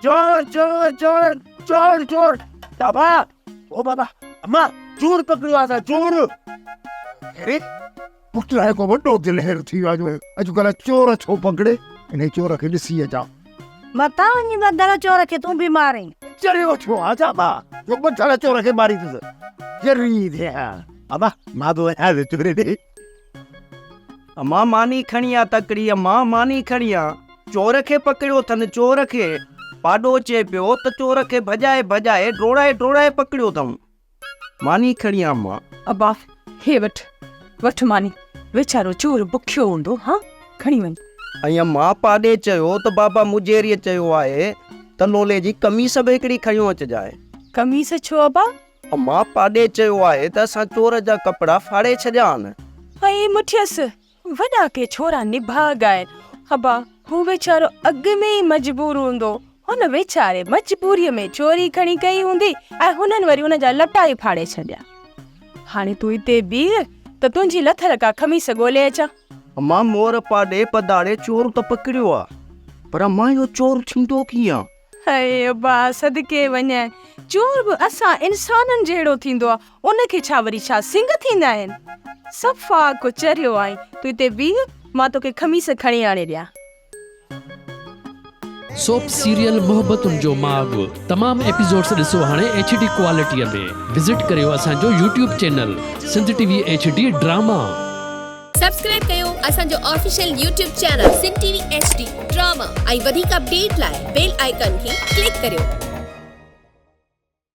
چور چور چور چور چور بابا او بابا اما چور پڪڙيو آ اسان چور. اري پٽ هي ڪو وڏو دلير ٿي ويو آ جو اڄڪلهه چور ڇو پڪڙي انهي چور کي ڏسي اچان. متان وڃي ٻڌل چور کي تون به مارين. چريو ٿيو آ ڇا مان جو ٻڌل چور کي ماريندس. چري ٿيان اما مان به وڃان ٿو چوري ڏي. امان ماني کڻي آ تڪڙي امان ماني کڻي آ. چور کي پڪڙيو اٿن چور کي. پاڏو چئي پيو ته چور کي ڀڄائي ڀڄائي ڊوڙائي ڊوڙائي پڪڙيو اٿئون. ماني کڻي آ امان. ابا هي وٺ وٺ ماني ويچارو چور بکيو هوندو ها کڻي وڃ. ۽ امان پاڏي چيو ته بابا مجيريء چيو آهي ته لولي جي قميص به هڪڙي کڻيو اچجانء. قميص ڇو ابا؟ امان پاڏي چيو آهي ته اسان چور جا ڪپڙا ڦاڙي ڇڏيا آهن. ائي مٺيس، وڏا ڪي ڇورا نڀاڳ آهن. ابا، هو ويچارو اڳ ۾ ئي مجبور هوندو. هن ويچاري مجبوريء ۾ چوري کڻي ڪئي هوندي ۽ هنن وري ان جا لٽا ئي ڦاڙي ڇڏيا. هاڻي تون هتي بيهه ته تنهنجي لٿل ڪا قميص ڳولي اچان. امان مور پاڏي پڌاڙي چور ته پڪڙيو آ، پر امان اهو چور ٿيندو ڪيئن؟ اي ابا صدقي وڃ، چور به اسان انسانن جهڙو ٿيندو آ، ان کي ڇا وري ڇا سنگ ٿيندا آهن؟ صفا ڪو چريو آهين، تون هتي بيهه مان توکي قميص کڻي آڻي ڏيان. سوپ سيريل محبتن جو ماڳ تمام ايپيسوڊس ڏسو هاڻي ايڇ ڊي ڪوالٽي ۾ وزٽ ڪريو اسان جو YouTube channel Sindh T V H D drama. Subscribe ڪيو اسان جو official YouTube channel Sindh T V H D drama ۽ وڌيڪ اپڊيٽ لاء بيل آئيڪان کي ڪلڪ ڪريو.